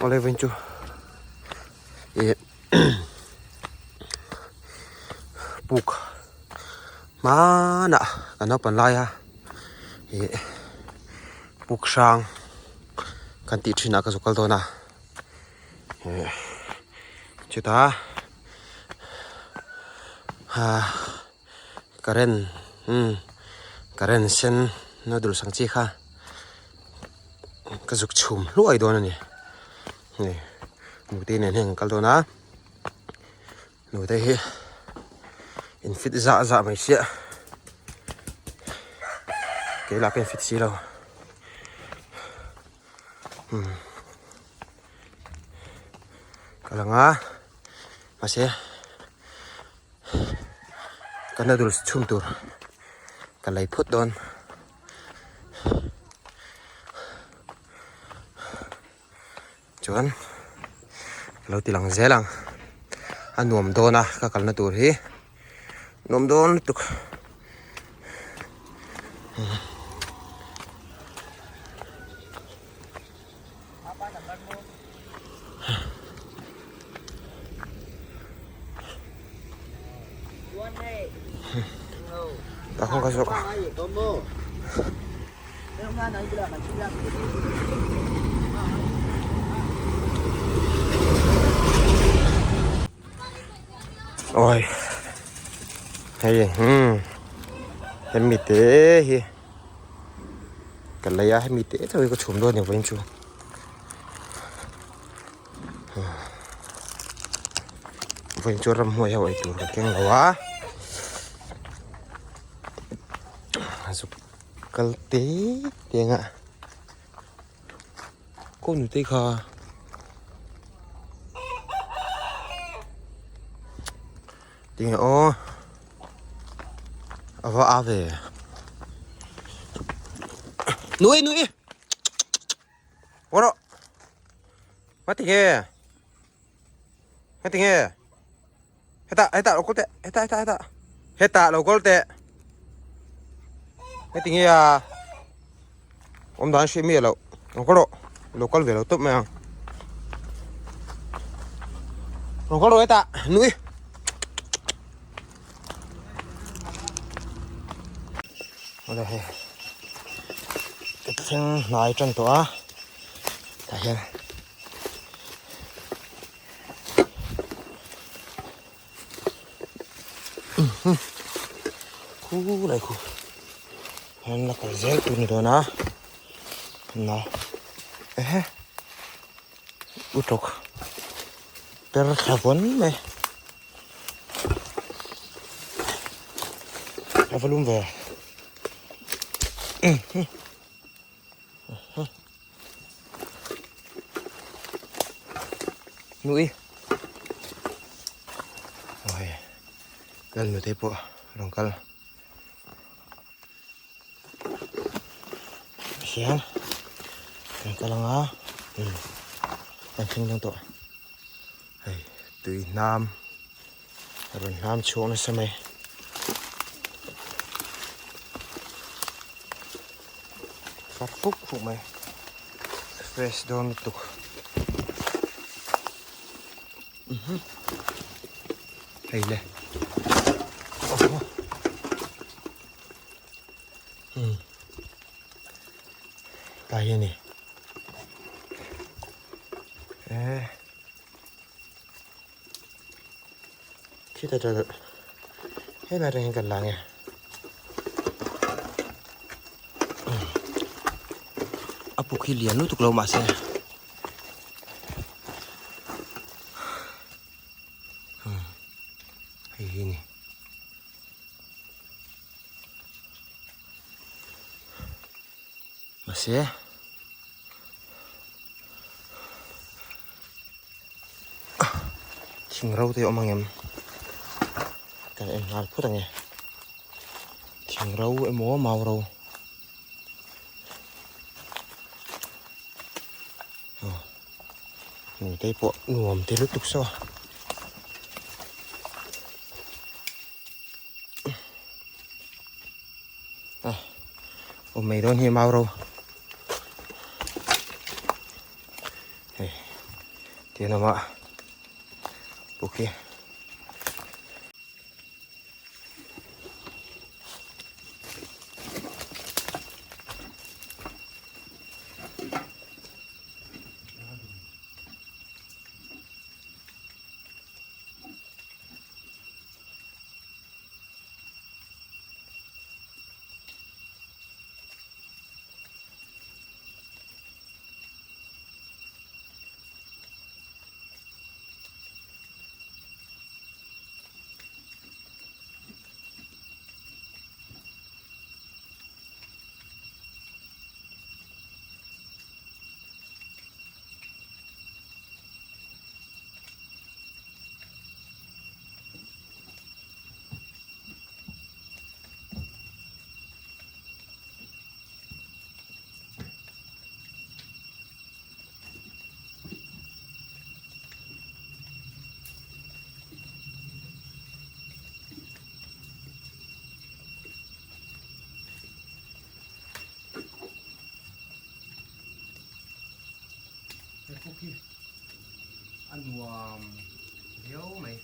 Awle vawiin chu ih puk hmanah kan naupan lai a ih puk hrang kan tih thin ah ka zu kal dawn a ih chutah ah current umm current sen noodles ang chi kha ka zuk chhum hluai dawn a ni hei nute nen hian kan kal dawn a nute hi in fit zah zah mai sia kei lah ka in fit si lo umm ka lang a mahse ka noodles chhum tur ka lei phawt dawn. Chuan ka lo ti lang zel ang a nuam dawn a ka kalna tur hi nuam dawn lutuk. Tah khawn ka zawk a. Ôi hei hmm hemi te hi ka lei a hemi te chauh hi ka chhum dawn ni vawiin chu vawiin chu ramhnuai ho ei tur ka keng lo a zuk kal te te ang a kaw nute kha tinge aw a va a ve nui nui rawh ngati nge ngati nge hetah hetah lo kawl teh hetah hetah hetah hetah lo kawl teh ngati nge a awm dan hriat miah loh lo kawl rawh lo kal ve lo tawp mai ang lo kawl rawh hetah nui Awle hei ka thleng hnai tan tawh a tah hian khu lai khu hian la kal zel tur ni dawn a na ehe utawk per thla vawn mai. A va lum ve. Nui. Oi. Lal nute pawh rawn kal. Hian kan kal anga. Kan thleng dawn tawh. Hei tui hnam a rawn hnam chhuak nasa mai. Far fuk fuk mai. Fresh dawn lutuk. Mhm. Hei le. Oho. Hmm. Ta hi ani. Eh. Khi ta ta helai atang hian kan la nge a puk hi lian lutuk lo mahse hei hi ni mahse Thing ro te a awm ang em? Kan en nghal phawt ang e. Thing ro emaw mau ro. Aw nute pawh nuam te lutuk saw. A awm mai dawn hi mau ro. Hei. Tian awm a puk hi. He puk hi a nuam viau mai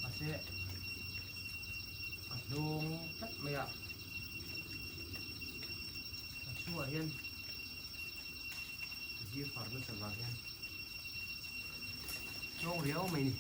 mahse a hnawng tlat mai a a chhuah hian zir far nasa vang hian hnawng riau mai ni.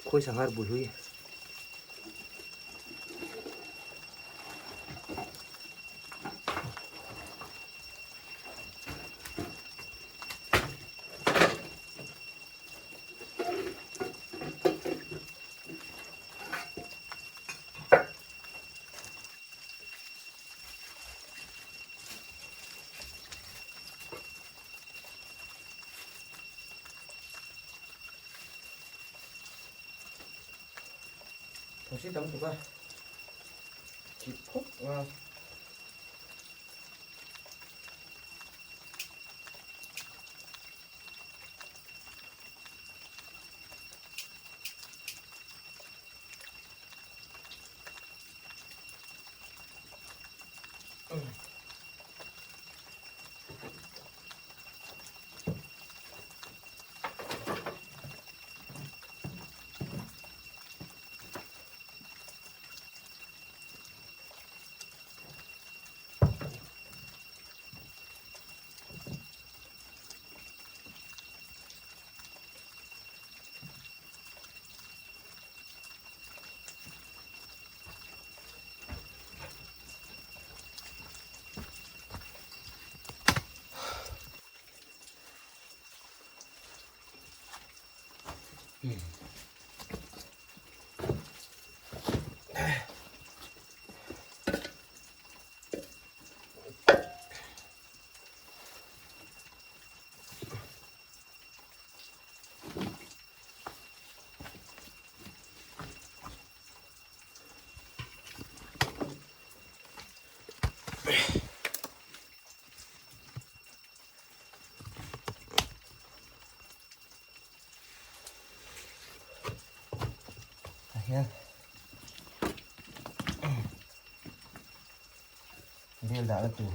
Khawi sanghar bul hlui. Thawsi tam tuk a chip phawt nga. Tah hian bel dahna tur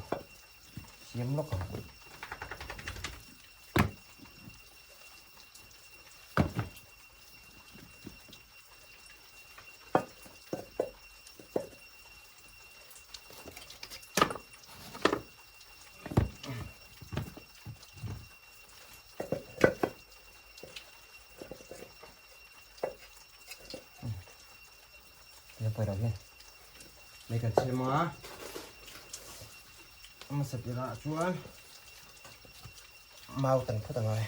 siam lawk ang. Mai kan siam a a hmasa tirah chuan mau tan phawt a ngai.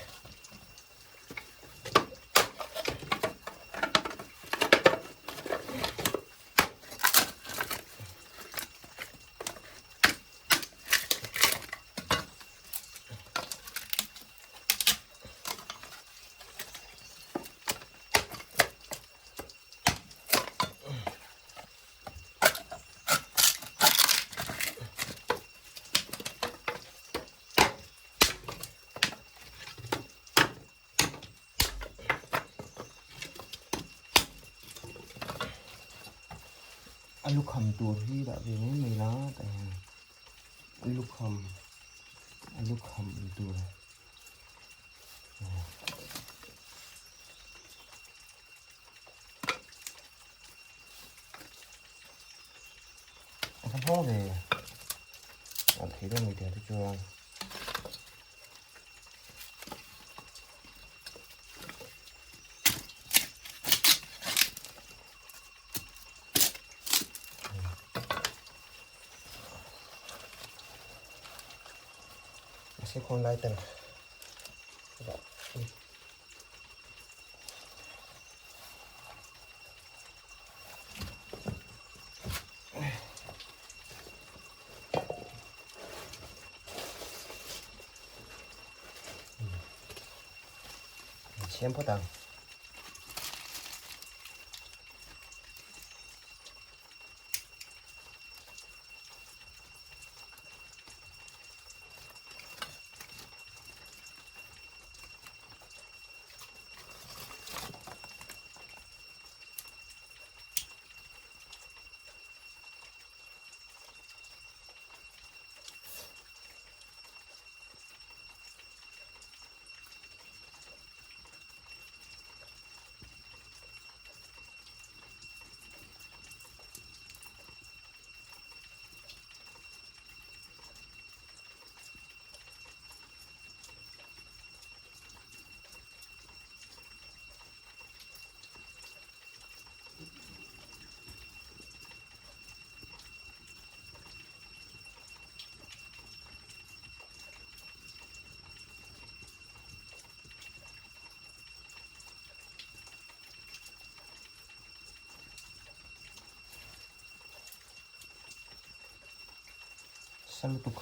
A lukham tur hi dah ve mai mai la tah hian a lukham a lukham tur. A va hlawng ve a thei dawn ni tih te chuan. Mahse khawn lai tel Siam phawt ang. Sa lutuk.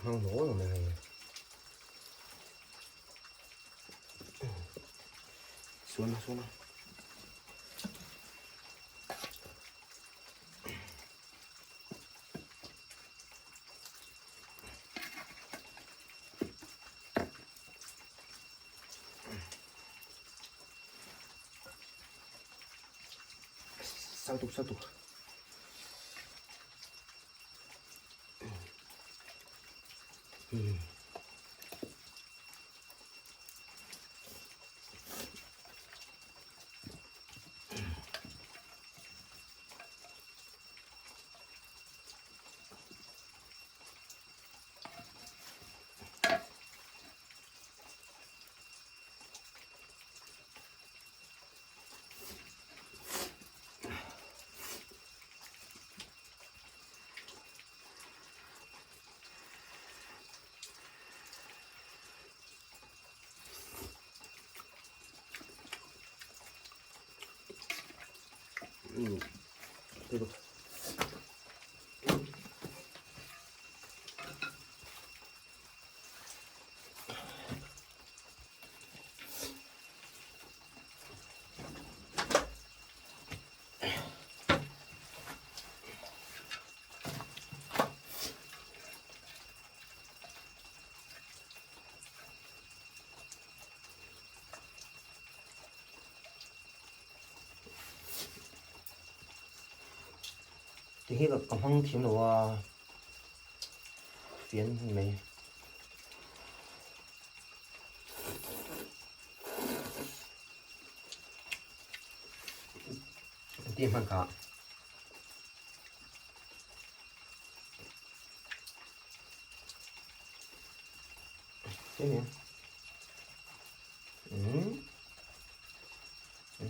Hmang mawl awm e hei. Suan a suan a. Sang tuk sang tuk. Ti hi ka hmang thiam lo a fian mai. Ti hman kha. Thế nhỉ? Ừ. Ừ.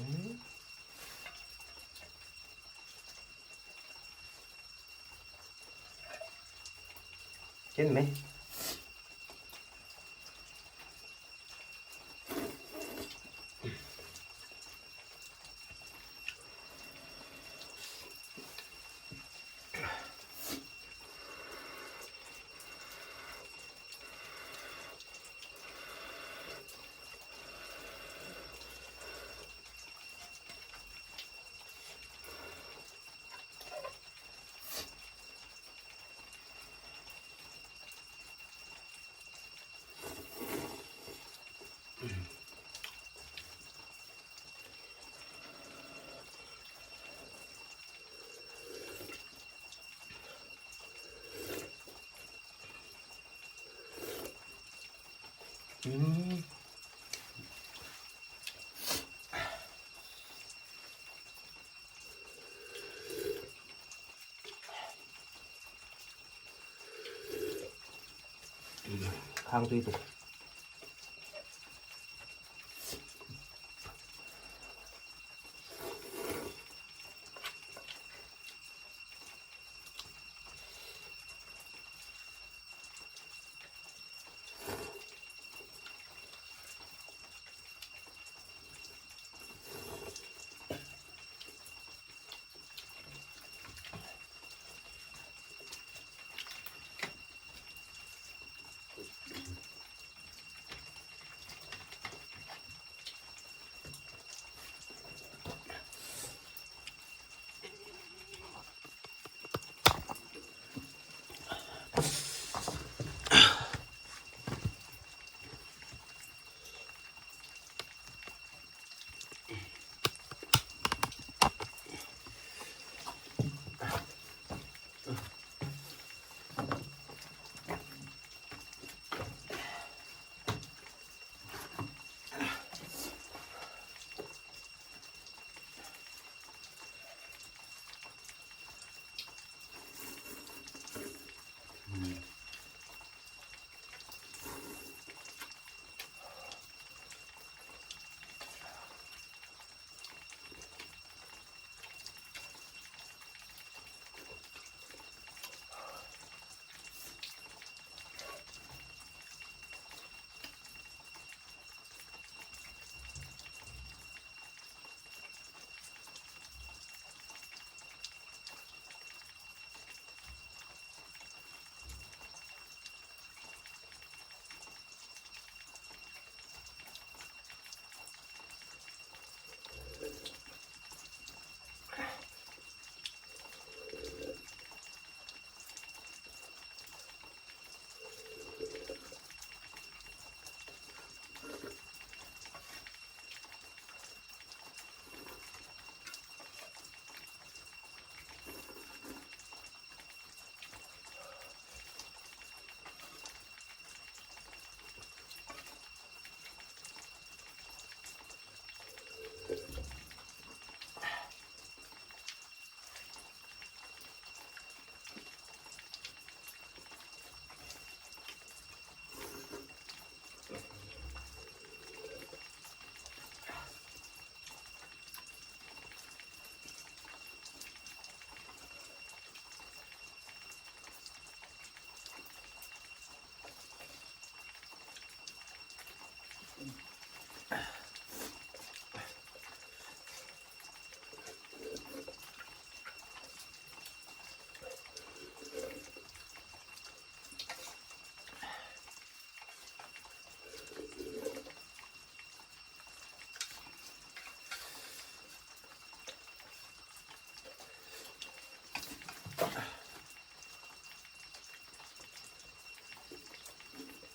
Chết mấy. Khang tui tuk.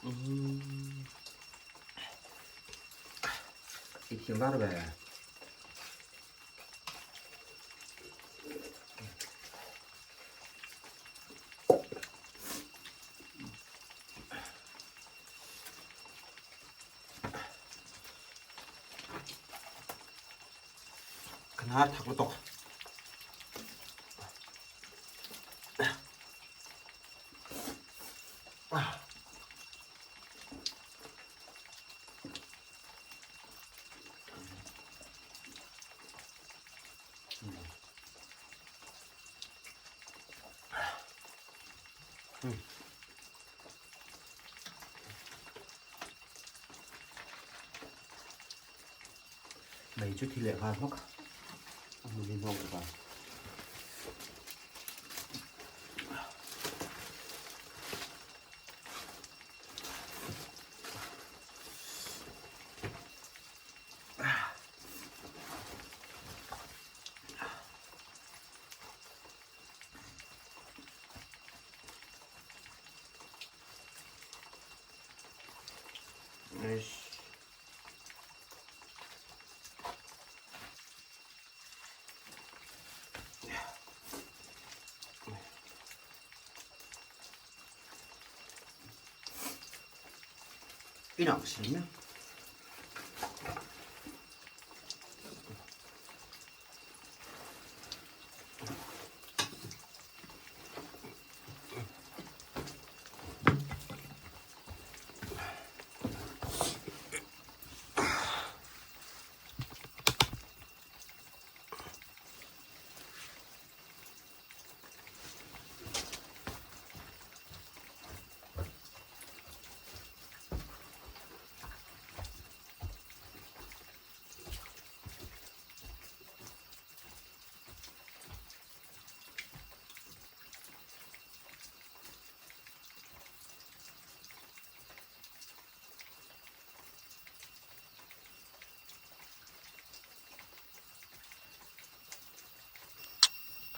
I thiam var ve. Kan har thak lutuk. Mei chu thi leh nghal hmawk a hmun hi hnawk leh vang. Inah ka siam mek.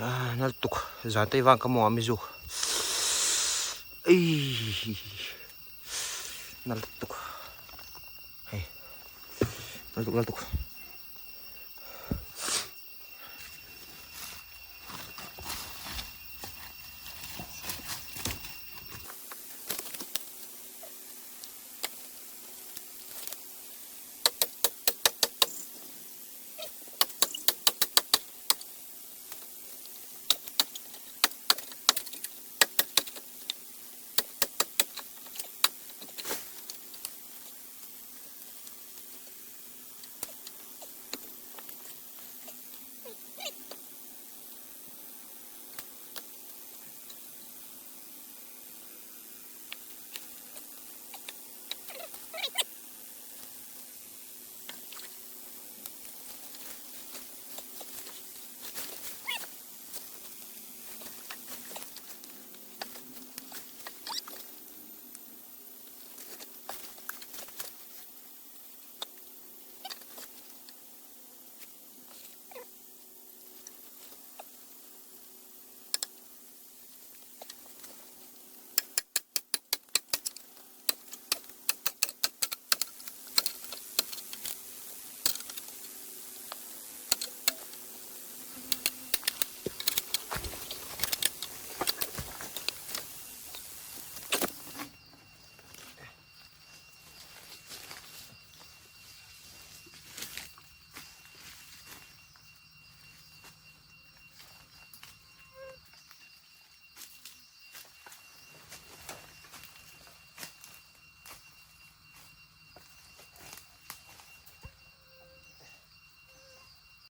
Ah, nal tuk zan te vang ka mo ami zu ei nal tuk hei nal tuk nal tuk.